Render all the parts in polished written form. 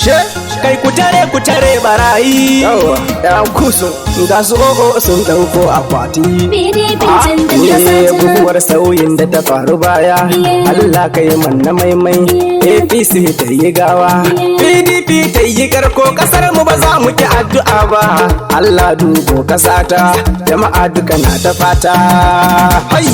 She kai, ku tare, ku tare barayi. Yawa yan kusu ga su o'o sun dauko akwati. PDP canjin kasa Ne ta. Guguwar sauyin da ta faru baya, Allah kai manna maimai. APC ta yi gawa, PDP ta yi karko. Kasar mu ba za mu ki addu'a ba. Allah dubo kasata, jama'a duka na ta fata. Hai,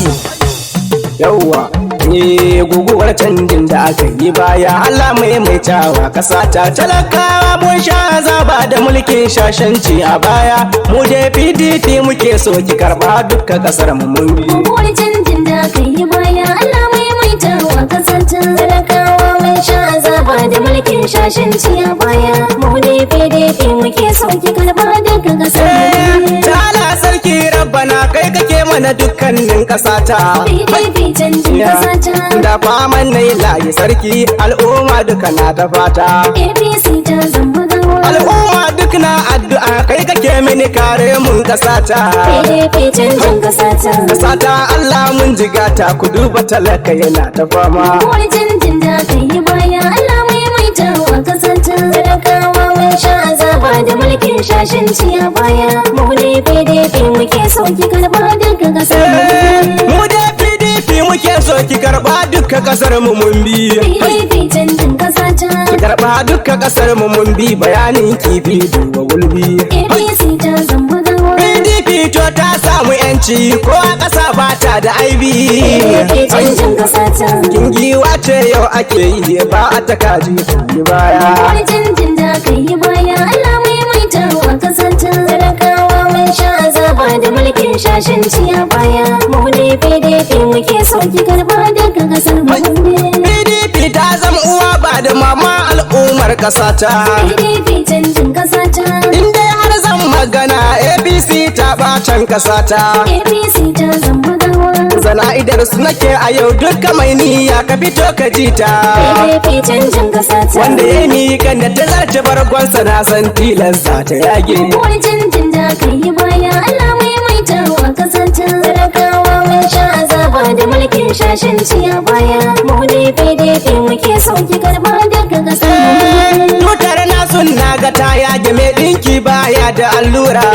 yawwa ne guguwar canjin da aka yi baya, Allah maimaitawa kasa ta. Talakawa mun sha azaba da mulkin shashanci a baya. Mu dai PDP muke so, ki karba dukkan kasar mu mun bi. Guguwar canjin da aka yi baya, Allah maimaitawa kasa ta. Talakawa mun sha azaba da mulkin shashanci a baya. Mu dai PDP muke so, ki karba duka kasar mu. Ta'ala sarki rabbana, kai kake mana dukkanin kasa ta. PDP canjin kasa ta. Da faman na yi layi sarki, al'umma duka na ta fata. APC ta zama gawa. Al'umma duk na addu'a, kai kake mini kare mun kasa ta. PDP canjin kasa ta. Kasata Allah mun jigata, ku duba talaka yana ta fama. Guguwar canjin da aka yi baya, Allah maimaitawa kasa ta. Talakawa mun sha azaba da mulkin shashanci a baya. Mu dai PDP muke so, ki karba duka kasar mu. Mu dai PDP muke so, ki karba duka kasar mu mun bi. PDP canjin kasa ta. Ki karba duka kasar mu mun bi, bayanin kifi duba gulbi. APC ta zama gawa. PDP to ta samu yanci, ko a ƙasa ba ta da aibi. PDP canjin kasa ta. Kingiwa ce yau ake yi, ba a ta kaji yi baya. Guguwar canjin da aka yi baya, Allah maimaitawa kasa ta. Talakawa mun sha azaba da mulkin shashanci a baya. Mu dai PDP muke so, ki karba duka kasar mu. PDP ta zama uwa ba da mama al'ummar ƙasa ta. PDP canjin kasa ta. In dai har zan magana, APC ta bacin ƙasa ta. APC ta zama gawa. Zana'idar su nake a yau, duka mai niyya ka fito ka ji ta. PDP canjin kasa ta. Wanda ya miƙa da ta zarce bargonsa, na san tilas za ta yage. Guguwar canjin da aka yi baya, Allah maimaitawa kasa ta. Talakawa mun sha azaba da mulkin shashanci a baya. Mu dai PDP muke so, ki karba duka kasar mu. Tutar na sun ga ta yage, mai ɗinki baya da allura.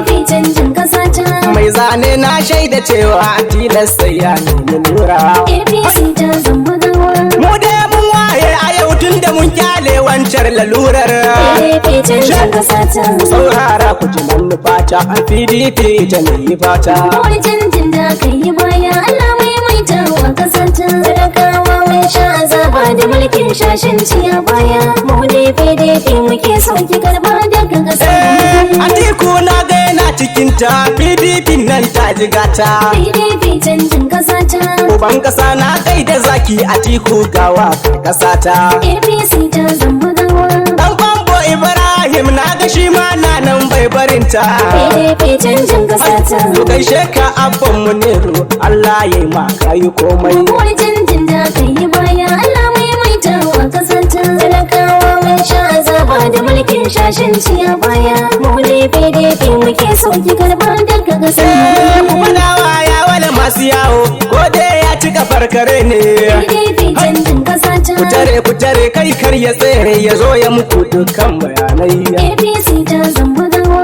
PDP canjin kasa ta. Mai zane na shaida cewa tilas sai ya nemi lura. APC ta zama gawa. Mu dai mun waye a yau tun da mun kyale wancan lalurar. PDP canjin kasa ta. Saurara ku ji manufata, PDP ta mai fata. Guguwar canjin da aka yi baya, Allah maimaitawa kasa ta. Talakawa mun sha azaba da mulkin shashanci a baya. Mu dai PDP muke so, ki karba duka kasar mu. Atiku na ga yana cikin ta, PDP nan ta jigata. PDP canjin kasa ta. Uban kasa na kai da zaki, Atiku gawa kasa ta. APC ta zama gawa. Dan Kwambo Ibrahim na ga shi ma na nan bai barinta. PDP canjin kasa ta. To gaishe ka abban mu Nero, Allah ya yi ma kayi komai. Guguwar canjin da aka yi baya, Allah maimaitawa kasa ta. Talakawa mun sha azaba da mulkin shashanci a baya. Mu dai PDP muke so, ki karba duka kasar Ku mu. faɗawa ya wani masu yawo, ko dai ya ci kafar kare ne. PDP canjin kasa ta. Ku tare, ku tare kai, kar ya tsere ya zo ya muku dukkan bayanai. APC ta zama gawa.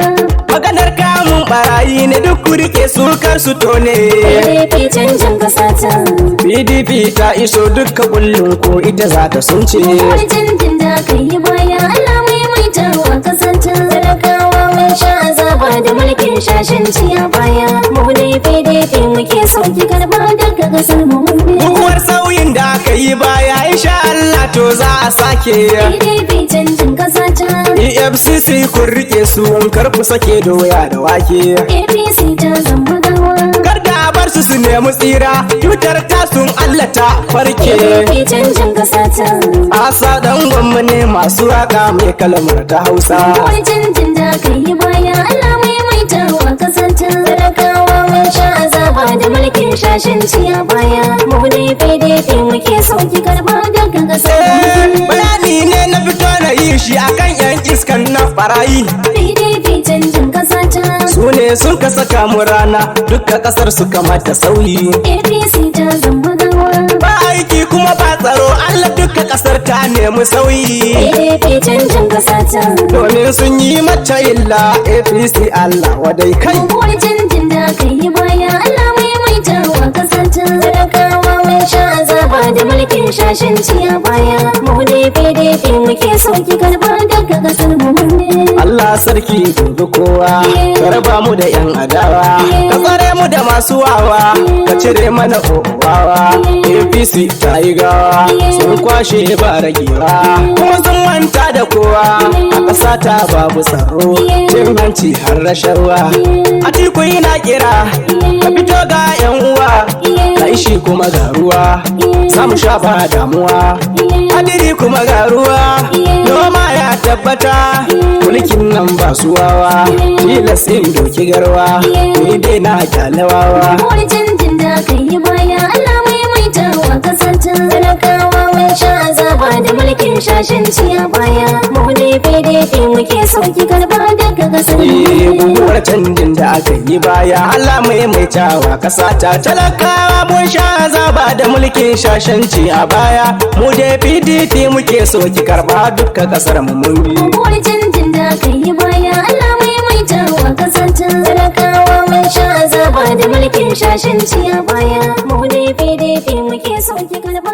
Maganar kamun barayi ne, duk ku rike su kar su tone. PDP canjin kasa ta. PDP ta iso, dukka kullum ko ita za ta sunce. Guguwar canjin da aka yi baya, Allah maimaitawa kasa ta. Talakawa mun sha azaba da mulkin shashanci a baya. Mu dai PDP muke so, ki karba duka kasar mu. Guguwar sauyin da aka yi baya, insha Allah to za a sake. PDP canjin kasa ta. EFCC kun rike su, in kar ku sake doya da wake. APC ta zama gawa. Kar da a bar su su nemi tsira, cutar ta sun Allah ta farke. PDP canjin kasa ta. Asa dan gwamma ne masu waka mai kalmar ta Hausa. Guguwar canjin da aka yi baya, Allah maimaitawa kasa ta. Talakawa mun sha azaba da mulkin shashanci a baya. Mu dai PDP muke so, ki karba duka kasar mu. Bayani ne na fito na yi shi akan yan iskan na barayi. PDP canjin kasa ta. Su ne sun ka saka mu rana, duka kasar su kamata sauyi. APC ta zama gawa. Ba a aiki kuma ba tsaro, Allah duka kasar ta nemi sauyi. PDP canjin kasata. Domin sun yi mata illa, APC Allah wadai kai. Guguwar canjin da aka yi baya, Allah maimaita wa kasata. Talakawa mun sha azaba da mulkin shashin ciya baya. Mu dai PDP muke so ki karba daga kasar mu mun ne. Allah sarki dubi kowa, ka raba mu da yan adawa, ka tsare mu da masu wawa, ka cire mana wawa. APC ta yi gawa, sun kwashe ba ragewa, kuma sun manta da kowa. A ƙasa ta babu tsaro, cin hanci har rashawa. Atiku yana kira, ka fito ga yan uwa, ka ishi kuma ga ruwa, za mu sha ba damuwa. Hadiri kuma ga ruwa, noma ya tabbata, mulkin nan ba suwawa, tilas in doki garwa, ni dai na kyalewawa. Guguwar canjin da aka yi baya, Allah maimaita wa kasata. Talakawa mun sha azaba da mulkin shashin ciya baya. Mu dai PDP muke so ki karba daga kasar mu Eh, ne. Guguwar canjin da aka yi baya, Allah maimaitawa kasa ta. Talakawa mun sha azaba da mulkin shashanci a baya, mu dai PDP muke so ki karba dukkan kasar mu mun bi. Guguwar canjin da aka yi baya, Allah maimaita wa kasata. Talakawa mun sha azaba da mulkin shashin ciya baya. Mu dai PDP muke so ki karba.